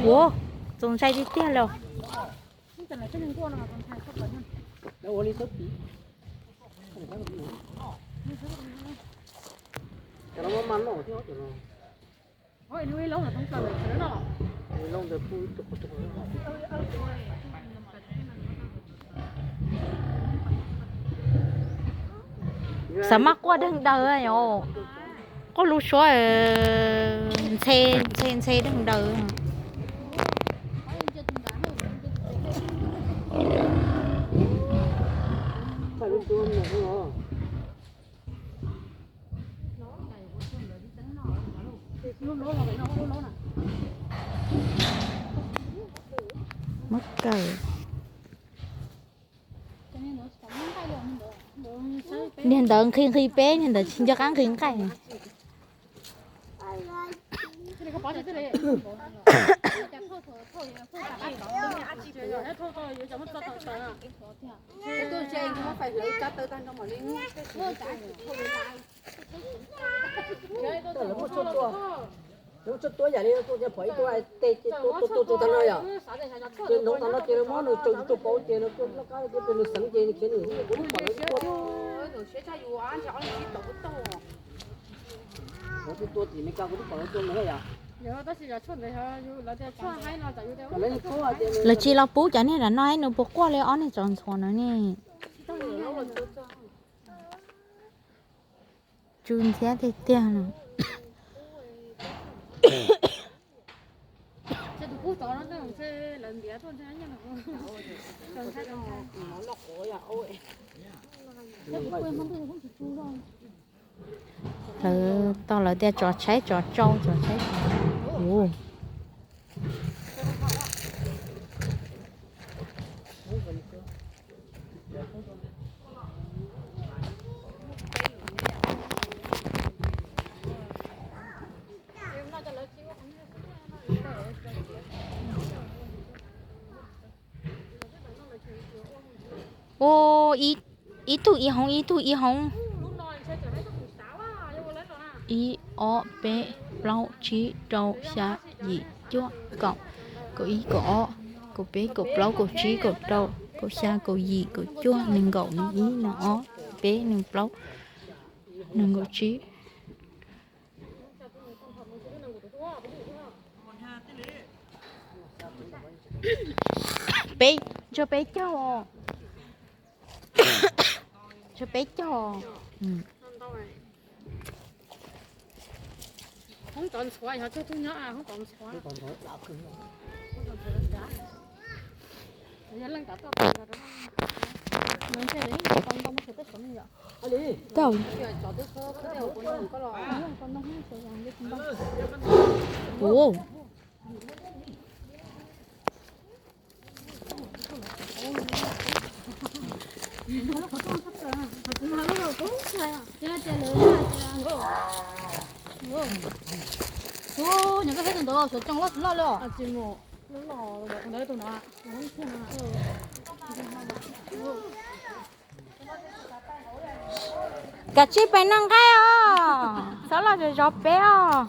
Ua, txaus ntshai tiag tiag li. Xav mas quaj deeg daws os. Quaj lub suab ntxhe ntxhe ntxhe deeg daws. Muab kaw. Niag ntawd nqhis nqhis peb, niag ntawd tsis nco qab nqhis nqaij. Lawv muaj tshuaj tua yam li tua pom ib tug tej tua tua tua tag no yom. Ces hnub tag no ces lawv muab nws tsaws tus tsua pauv ces nws loj kab ces nws xeev ces nws khiav nws, kuv twb pom lawv tua. Kuv twb tua tim Meskas kuv twb pom lawv tua mus lawm yom. Lawv tsis los pub cov niag ram no nws puas quaj li ob niag tsov ntxhuav no ne. Tsw ntxhiab tiag tiag no. Lawv tau lawv tias tsov tshaib tsov tsau, tsov tshaib tsov tsau. Ua, ib tug ib hoov, ib tug ib hoov. Ib, ob, peb, plaub, tsib, rau, xya, yim, cuaj, kaum, kaum ib, kaum ob, kaum peb, kaum plaub, kaum tsib, kaum rau, kaum xya, kaum yim, kaum cuaj, nees nkaum, nees ib, nees ob, peb, nees plaub, nees nkaum tsib. Peb, ntshe peb caug os. Ntshe peb caug. Hoob tsov ntxhuav yog cuag tug nyob hoob tsov ntxhuav. Tau. Ua. Nyuam koj saib tus ntawd suav tsoos loj tsis loj li os. Kav tsij pem noj nqaij os, txhob los zov zov peb os.